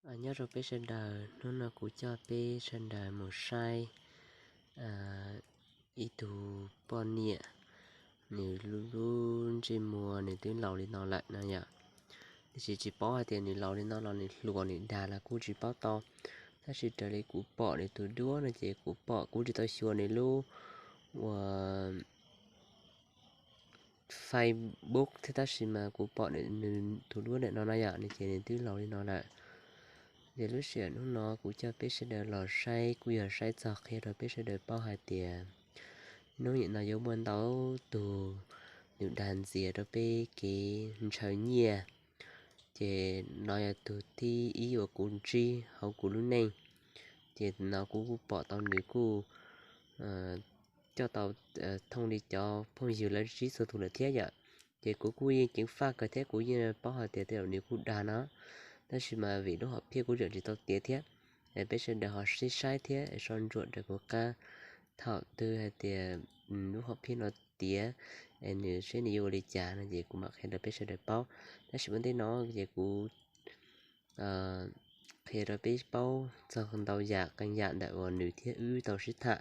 Nyob rau peb sawv daws, hnub no kuv coj peb sawv daws mus saib ib tug poj niam, nws lub ntsej muag nws twb laus li no lawm no yom. Tiam sis tsis paub hais tias nws laus li no los nws hluas nws dag los kuj tsis paub tau. Tab sis raws li kuv pom nws tus duab no ces kuv pom kuv tsis tau xyuas nws lub ua Facebook thiab, tab sis mas kuv pom nws tus duab ntawm no no yom, nws ces nws twb laus li no lawm. Ces lub sij hawm hnub no kuv coj peb sawv daws los saib kuj yog saib txog qhia rau peb sawv daws paub hais tias hnub nim no yuav muaj ntau tug nws dag ntxias rau peb kev ntshaw nyiaj. Ces no yog tus thib ib uas kuv ntsib hauv kuv lub neej. Ces no kuv kuj pom tau nws kuj coj tau thooj li cov phooj ywg lawv ntsib txhua tus lawm thiab yom. Ces kuv kuj yeej ceev faj kawg thiab kuv yeej paub hais tias tej zaum nws kuj dag no, tab sis mas vim lub hom phiaj kuv tseem tsis tau tiav thiab. Peb sawv daws ho sib saib thiab soj ntsuam rau kuv qab, thaum twg hais tias lub hom phiaj no tiav es nws seb nws yuav ua li cas no ces kuv mam qhia rau peb sawv daws paub. Tab sis ua ntej no ces kuv qhia rau peb paub txog ntau yam qee yam ntawm uas nws thiab wb tau sib tham.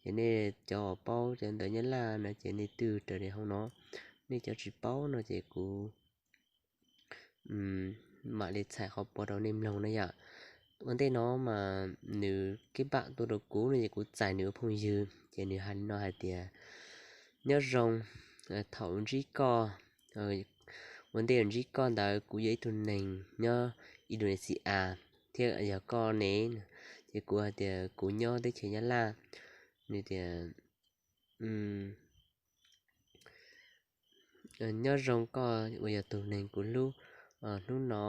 Ces nej cov uas paub cov ntawv Nyab Laj no ces nej twb raws li hauv no, nej cov tsis paub no ces kuv mam li txhais qhov pov rau nej mloog na yom. Ua ntej no mas nws keb pam tuaj rau kuv no ces kuv txais nws ua phooj ywg ces nws hais li no hais tias, nyob zoo, thaum ntsib koj, ua ntej ntsib koj ntawd kuv yog ib tug neeg nyob Indonesia thiab yog koj ne? Ces kuv hais tias kuv nyob teb chaws Nyab Laj. Nws tias, nyob zoo koj uas yog tus neeg kuv hlub, hnub no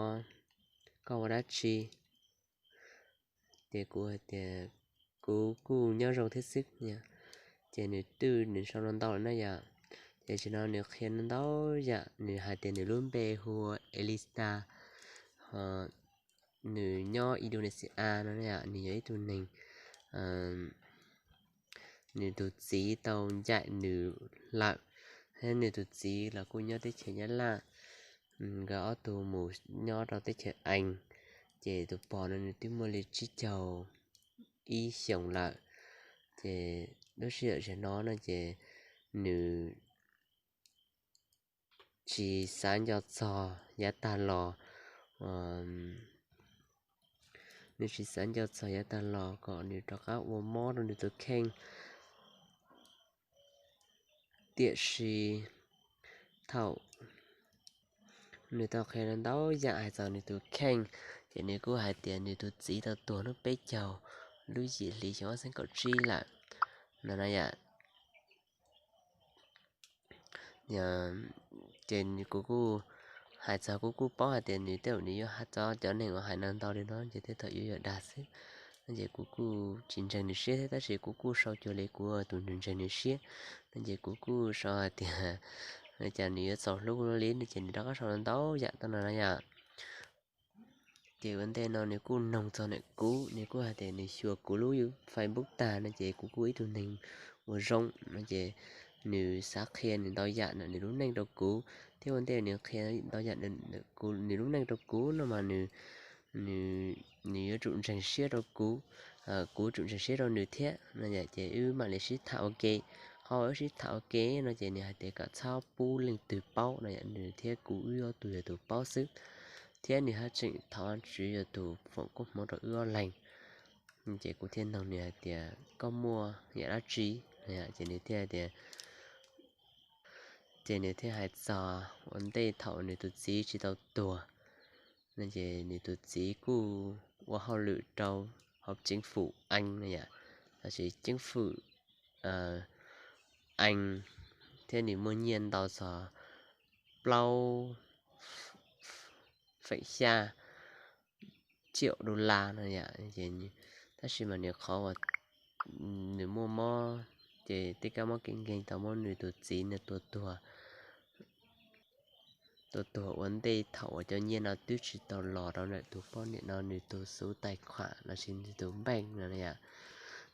koj ua dab tsi? Ces kuv hais tias kuv kuj nyob zoo thiab xwb. Ces nws twb nws sau no ntau lawm na yom. Ces tam sim no nws qhia no ntau yam, nws hais tias nws lub npe hu ua Elisa, nws nyob Indonesia no yom, nws yog ib tug neeg, nws tus txiv tau ncaim nws lawm, thiab nws tus txiv los kuj nyob teb chaws Nyab Laj. Nkawd ob tug mus nyob rau teb chaws Ees, ces tus pog no nws twb muaj li tsib caug ib xyoos lawm. Ces lub sij hawm zaum no no ces nws tsis xav nco txog yav tag los, nws tsis xav nco txog yav tag los kom nws rov qab ua mob rau nws tus kheej. Tiam sis thaum nws tau qhia ntau yam hais txog nws tus kheej, ces nws kuj hais tias nws tus txiv tau tuag hnub peb caug lub yim hli xyoo ob txhiab kaum tsib lawm no na yom. Ces kuv kuj hais txog, kuv kuj paub hais tias nws tej zaum nws yuav hais txog cov neeg uas hais no ntau li no ces tej zaum yuav yog dag xwb. No ces kuv kuj tsis ntseeg nws siab thiab, tab sis kuv kuj sau cuag li kuv tus ntseeg nws siab. No ces kuv kuj sau hais tias cas nws yuav txaus hlub kuv li no ces nws rov qab sau ntau yam tuaj no na yom. Ces ua ntej no nws kuj noog txog ntawm kuv, nws kuj hais tias nws xyuas kuv lub Facebook tag no ces kuv kuj ib tug neeg uas zoo no ces nws xav qhia nws ntau yam ntawm nws lub neej rau kuv, thiab ua ntej nws qhia ntau yam nws lub neej rau kuv no mas nws, nws yuav tsum ntseeg siab rau kuv, kuv tsum ntseeg siab rau nws thiab no yom. Ces wb mam li sib tham ua ke. Qhov wb sib tham ua ke no ces nws hais tias kom txhob pub leej twg paub no yom, nws thiab kuv wb ob tug yog tus paub xwb, thiab nws haj tseem thov Vajtswv yog tus foom koob hmoov rau wb ob leeg. Ces kuv thiaj nug nws hais tias koj muaj yam dab tsi? Ces nws thiaj tias, ces nws thiaj hais txog ua ntej thaum nws tus txiv tsis tau tuag no ces nws tus txiv kuj ua hauj lwm rau hauv ceev fwm Ees no yom, lossis ceev fwm Ees, thiab nws muaj nyiaj ntau txog plaub feem xya triệu đô la no yom. Tab sis mas nws qhov uas nws muaj mob ces tej kab mob kev nkeeg tau muab nws tus txiv nws tua tuag, tua tuag ua ntej thaum uas cov nyiaj no twb tsis tau los rau ntawm tus poj niam no nws tus xuv tais khuam lossis nws tus npeej no yom.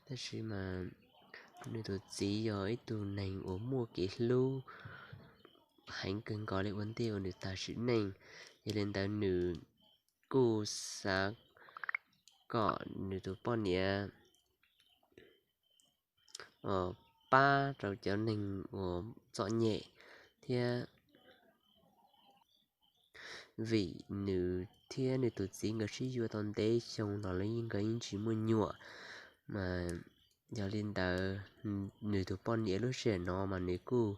Tab sis mas nws tus txiv yog ib tug neeg uas muaj kev hlub heev kawg nkaus li ua ntej uas nws tag sim neej. Yog li ntawd nws kuj xav kom nws tus poj niam pab rau cov neeg uas txom nyem thiab vim nws thiab nws tus txiv nkawd sib yuav tau ntev xyoo los lawv yeej, nkawd yeej tsis muaj nyuam. Mas yog li ntawd, nws tus poj niam lub sij hawm no mas nws kuj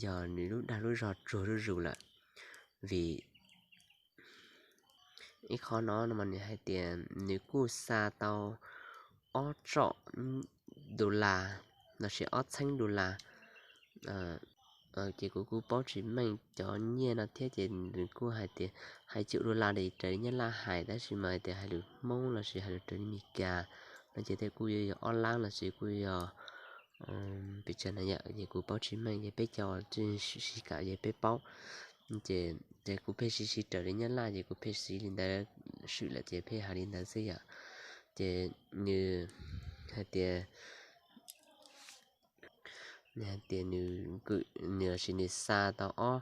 yog nws lub dag lub zog tsuag zuj zus lawm. Vim ib qho no no mas nws hais tias nws kuj xa tau ob tsom dollar lossis ob txheeb dollar. Ces kuv kuj paub tsis meej cov nyiaj no thiab, ces nws kuj hais tias hais cum dollar li raws li Nyab Laj hais, tab sis mas hais tias hais lus Hmoob lossis hais lus raws li Meskas no ces tej kuj yuav yog ob lab lossis kuj yog pes tsawg na yom, ces kuv paub tsis meej, ces peb cov tsis sib kam ces peb paub. Ces, ces kuv pheej siv siv raws li Nyab Laj, ces kuv pheej siv li ntawd, swm lawm ces pheej hais li ntawd xwb yom. Ces nws hais tias, nws hais tias nws, nws lossis nws xa tau ob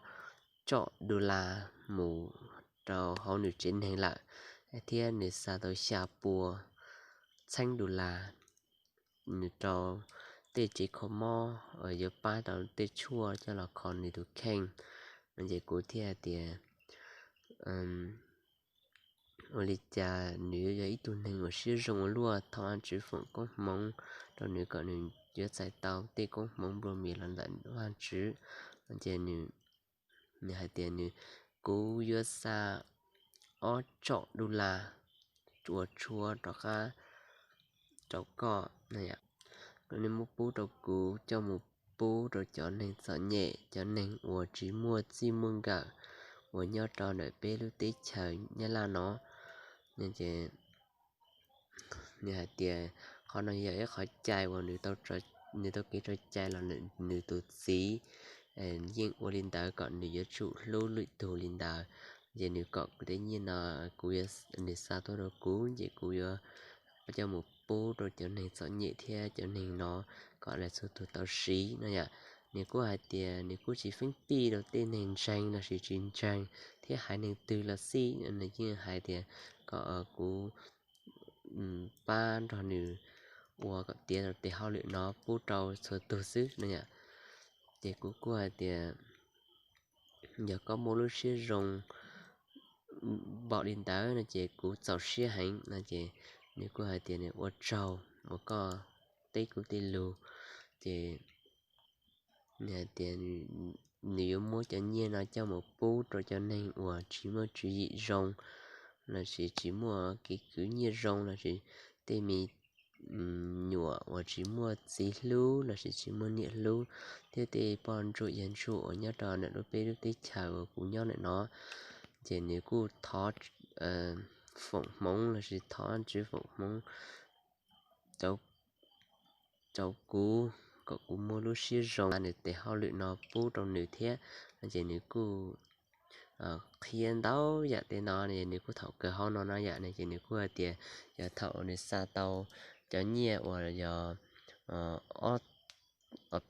tsom dollar mus rau hauv nws tsev neeg lawm, thiab nws xa tau xya pua txheeb dollar nws rau tej tsev kho mob uas yuav pab rau tej tshuaj coj los kho nws tus kheej. No ces kuv thiaj tias, ua li cas nws yuav yog ib tug neeg uas siab zoo ua luaj, thov Vajtswv foom koob hmoov rau nws kom nws yuav txais tau tej koob hmoov nplua mias los ntawm Vajtswv. No ces nws, nws hais tias nws, kuv yuav xa ob tsom dollar ua tshuaj rov qab rau koj, nej muab pub rau kuv coj mus pub rau cov neeg txom nyem, cov neeg uas tsis muaj txij muaj nkawm uas nyob rau ntawm peb lub teb chaws Nyab Laj no. Ces nws hais tias qhov no yog ib qhov cai uas nws tau kev tso cai los nws tus txiv yeej ua li ntawd kom nws yuav tsum hlub lwm tug li ntawd. Ces nws kom kuv tej nyiaj no, kuv, nws xa tuaj rau kuv ces kuv yuav coj mus pub rau cov neeg txom nyem thiab cov neeg no kom lawv txhua tus tau siv no yom. Nws kuj hais tias nws kuj tsis feeb pij rau tej neeg ntseeg lossis tsis ntseeg thiab haiv neeg twg los xij, nws yeej hais tias kom kuv pab nrog nws ua kom tiav rau tes hauj lwm no pub rau txhua tus xwb no yom. Ces kuv kuj hais tias yog koj muaj lub siab zoo npaum li ntawd no ces kuv txaus siab heev no ces nws kuj hais tias nws ua tsaug uas koj teb kuv tej lus. Ces nws hais tias nws yuav muab cov nyiaj no coj mus pub rau cov neeg uas tsis muaj tswv yim zoo lossis tsis muaj kev khwv nyiaj zoo lossis tej me nyuam uas tsis muaj txiv hlub lossis tsis muaj niam hlub thiab tej poj ntsuam yawg ntsuam uas nyob rau ntawm lub peb lub teb chaws uas kuv nyob ntawm no. Ces nws kuj thov foom hmoov lossis thov Vajtswv foom hmoov rau kuv kom kuv muaj lub siab zoo nws tes hauj lwm no pub rau nws thiab. Ces nws kuj qhia ntau yam tej no, nws kuj thaum kawg hauv no no yam no ces nws kuj hais tias yog thaum nws xa tau cov nyiaj uas yog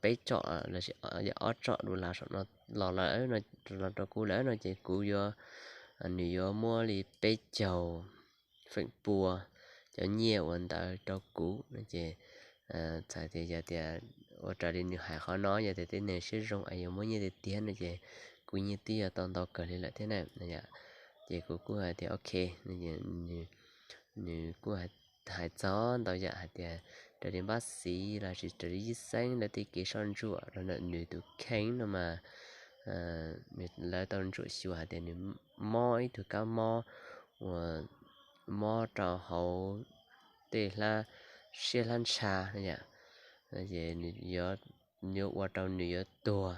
peb tsom lossis yog ob tsom dollar saum no los lawm no, los rau kuv lawm no ces kuv yuav, nws yuav muab li peb caug feem pua cov nyiaj uas ntawd rau kuv no ces txhais tias yog tias ua raws li nws hais qhov no, yog tias tej neeg siab zoo es yuav muab nyiaj tiag tiag no ces kuv yeej twb yuav tau ntau kawg li lawm thiab na. Ces kuv kuj hais tias ok, nws kuj hais txog ntau yam hais tias raws li npab xiv lossis raws li yij xeeb lawv tej kev soj ntsuam rau ntawm nws tus kheej no mas lawv tau ntsuam xyuas hais tias nws mob ib tug kab mob uas mob rau hauv tej siab hlab ntsha no yom. Ces yuav ua rau nws yuav tuag.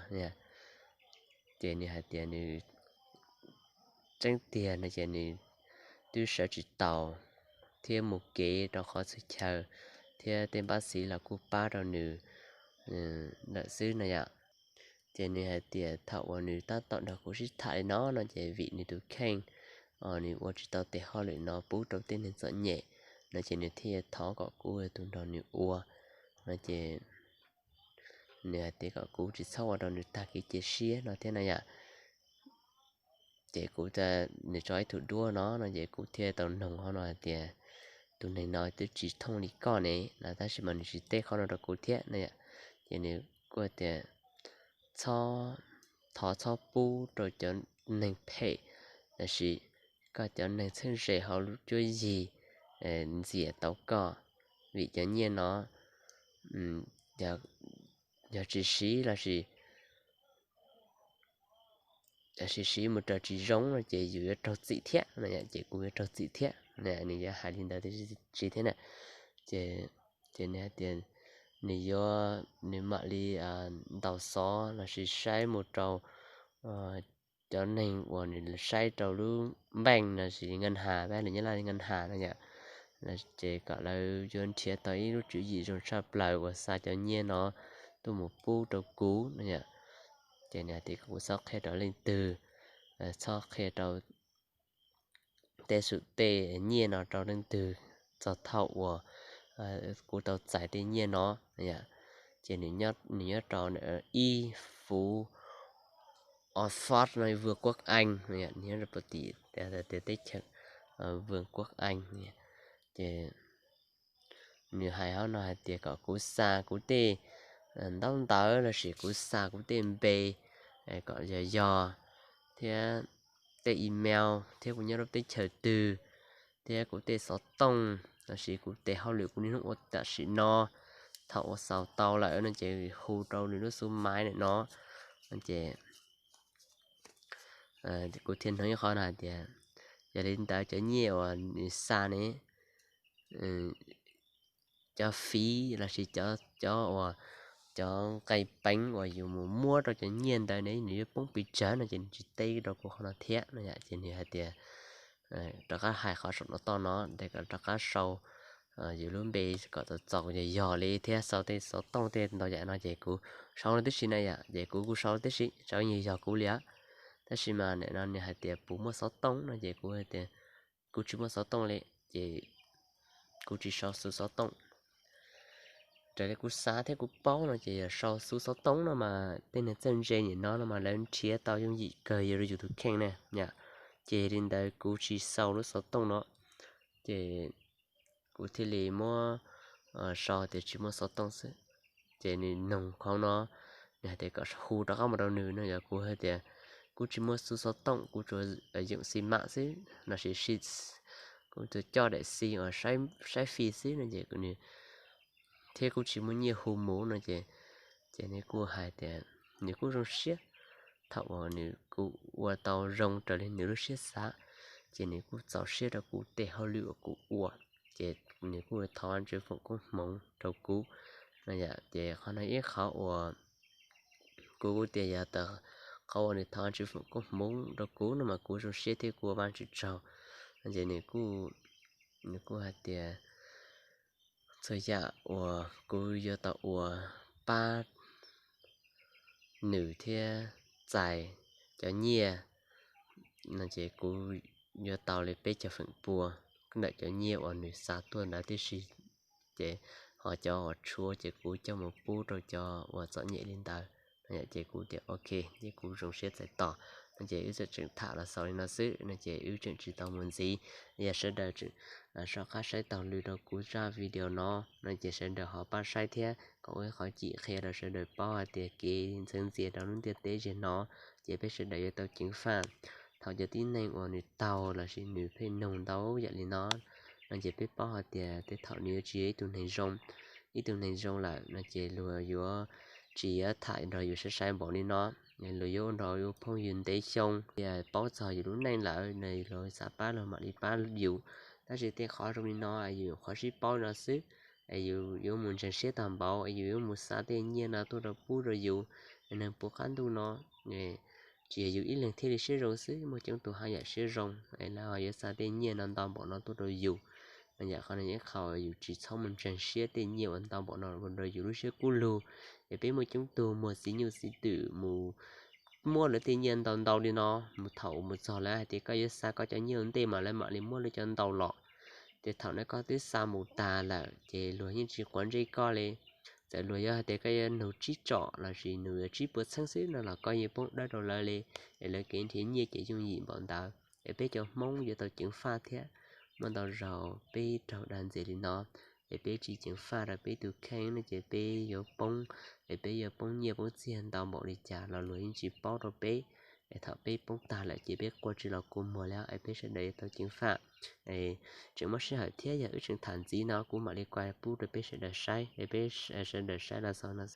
Ces nws hais tias nws tseeb tiag no ces nws twb sawv tsis taus thiab mus kev rau qhov txhia chaw, thiab tej npab xiv los kuj pab rau nws lawm xwb no yom. Ces nws hais tias thaum uas nws tab tom nrog kuv sib tham li no no ces vim nws tus kheej nws ua tsis tau tes hauj lwm no pub rau tej neeg txom nyem no ces nws thiaj thov kom kuv tus nrog nws ua no ces nws hais tias kom kuv tsis txhob ua rau nws tag kev cia siab no thiab na yom. Ces kuv, nws tso ib tug duab no no ces kuv thiaj tau noog hauv no hais tias tus neeg no twb tsis thooj li koj ne no, tab sis mas nws tsis teb qhov no rau kuv thiab no yom. Ces nws kuj tias, txhob, thov txhob pub rau cov neeg phem, tab sis koj cov neeg txheeb ze hauv lub cuab yig ntxias tau koj, vim cov nyiaj no yog tsis siv los sis, yog siv siv mus raws tsis zoo no ces yus yuav raug txim thiab no, ces kuv yuav raug txim thiab. Nws yuav hais li ntawd tsis thiab na. Ces, ces nws hais tias nws yuav, nws mam li ntaus xov los sis saib mus rau cov neeg uas nws saib rau lub npeej no, sis nkeej has, peb hais lus Nyab Laj nkeej has no yom, ces kom lawv yuav nrhiav tau ib lub tswv yim zoo tshaj plaws uas xa cov nyiaj no tuaj mus pub rau kuv no yom. Ces nws hais tias kom kuv txhob qhia rau leej twg, txhob qhia rau tej xum tej nyiaj no rau leej twg txog thaum uas kuv tau txais tej nyiaj no. Ces nws nyob rau ib fuv Oxford no, Vương quốc Anh, nws nyob rau puag tim tias teb chaws Vương quốc Anh. Ces nws hais hauv no hais tias kom kuv xa kuv tej ntaub ntawv los sis kuv xa kuv tej npe kom yog yog, thiab tej email, thiab kuv nyob rau teb chaws twg, thiab kuv tej xov tooj los sis kuv tes hauj lwm kuv niaj hnub ua tam sim no. Thaum uas xaus tau lawm no ces hu rau nws lub xub maiv ntawm no. Ces kuv thiaj hnov ib qho no hais tias, yog li ntawd cov nyiaj uas nws xa ne, cov fiv los sis cov, cov uas, cov nqe peev uas yus mus muab rau cov nyiaj ntawd ne nws yuav poob pes tsawg no ces nws tsis teb rau kuv qhov no thiab no yom. Ces nws hais tias rov qab hais qhov saum no toj no, tes kom rov qab sau yus lub npe kom txaus txaus yog yog li thiab sau tej xov tooj tej ntau yam no ces kuv sau no tib si na yom. Ces kuv kuj sau tib si, sau yog yog kuv li os. Tab sis mas nim no nws hais tias puas muaj xov tooj no ces kuv hais tias kuv tsis muaj xov tooj li, ces kuv tsis sau xov tooj. Raws li kuv xav thiab kuv paub no ces yog sau xov tooj no mas tej neeg txawj ntse nim no no mas lawv nrhiav tau yooj yim kawg yus rau yus tus kheej na yom. Ces li ntawd kuv tsis sau lub xov tooj no, ces kuv thiaj li muab sau tias tsis muaj xov tooj xwb. Ces nws noog qhov no, nws hais tias kom hu rov qab mus rau nws no yog kuv hais tias kuv tsis muaj xub xov tooj, kuv tsuas yeem xi mam xwb no sis kuv tsuas coj daim xi uas saib fij xwb no ces nws thiab kuv tsis muaj nyiaj hu mus no ces, ces nws kuj hais tias nws kuj zoo siab thaum uas nws kuj ua tau zoo raws li nws lub siab xav, ces nws kuj txaus siab rau kuv tej hauj lwm uas kuv ua, ces nws kuj thov Tswv foom koob hmoov rau kuv no yom. Ces qhov no ib qhov uas kuv kuj tias yog qhov uas nws thov Tswv foom koob hmoov rau kuv no mas kuv zoo siab thiab kuv ua Vajtswv tsaug. Ces nws kuj hais tias txhua yam uas kuv yuav tau ua pab nws thiab txais cov nyiaj no ces kuv yuav tau li peb caug feem pua ntawm cov nyiaj uas nws xa tuaj ntawd tib si. Ces ho cov uas tshuav ces kuv coj mus pub rau cov uas txom nyem li ntawd. Ces kuv tias ok, ces kuv zoo siab txais tos no ces wb tseem tseem tham los xaus li no xwb no ces wb tseem tsis tau mus ntxiv. Yog sawv daws tseem soj qab saib taug lw rau kuv zaj video no no ces sawv daws ho pab saib thiab kom ua ib qhov cim qhia rau sawv daws paub hais tias kev ntxeev ntxias rau lub ntiaj teb zaum no ces peb sawv daws yuav tau ceev faj. Thaum cov tib neeg uas nws taug los sis nws pheej noog ntau yam li no no ces peb paub hais tias tej thaum nws yuav tsis yog ib tug neeg zoo. Ib tug neeg zoo lawm no ces luag yuav tsis yuav tham nrog yus sai sai npaum li no, luag yuav ua nrog yus phooj ywg ntev xyoo, yog paub txog yus lub neej lawm no luag xav pab luag mam li pab yus. Tab sis tej qhov zoo li no yus qhov sib paub no xwb, es yus yuav mus ntseeg siab tag npaum es yus yuav mus xa tej nyiaj no tuaj rau pub rau yus, neeg puv qab ntuj no tsis yog yus ib leeg thiaj li siab zoo xwb, muaj coob tug haj yam siab zoo es lawv ho yuav xa tej nyiaj no ntau npaum no tuaj rau yus. No yom, qhov no yog ib qho yus tsis txhob mus ntseeg siab tej nyiaj uas ntau npaum no rau yus lub siab kub lug. Es peb muaj coob tug muag txiv nyuj txiv twm mus muab lawv tej nyiaj ntau ntau li no, mus thaum mus txog lawv hais tias koj yuav xa koj cov nyiaj ua ntej mas lawv mam li muab lawv cov ntau los. Ces thaum no koj twb xa mus tas lawm ces luag yeej tsis quav ntsej koj li. Txawm luag yuav hais tias koj yuav nug tsib tsom los sis nug tsib puas txheeb xwb no los koj yeej poob dawb rau lawv li. Es lawv kev nrhiav nyiaj ces yooj yim npaum ntawd. Es peb cov Hmoob yuav tau ceev faj thiab. muaj ntau zaus peb raug dag ntxias li no, es peb tsis ceev faj rau peb tus kheej no ces peb yuav poob, es peb yuav poob nyiaj poob txiag ntau npaum li cas los luag yeej tsis paub rau peb. Es thaum peb poob tag lawm ces peb quaj tsis los kua muag li, es peb sawv daws yuav tau ceev faj. Tseem muaj sij hawm thiab, yog wb tseem tham ntxiv no kuv mam li kuaj pub rau peb sawv daws saib, es peb sawv daws saib los xaus no.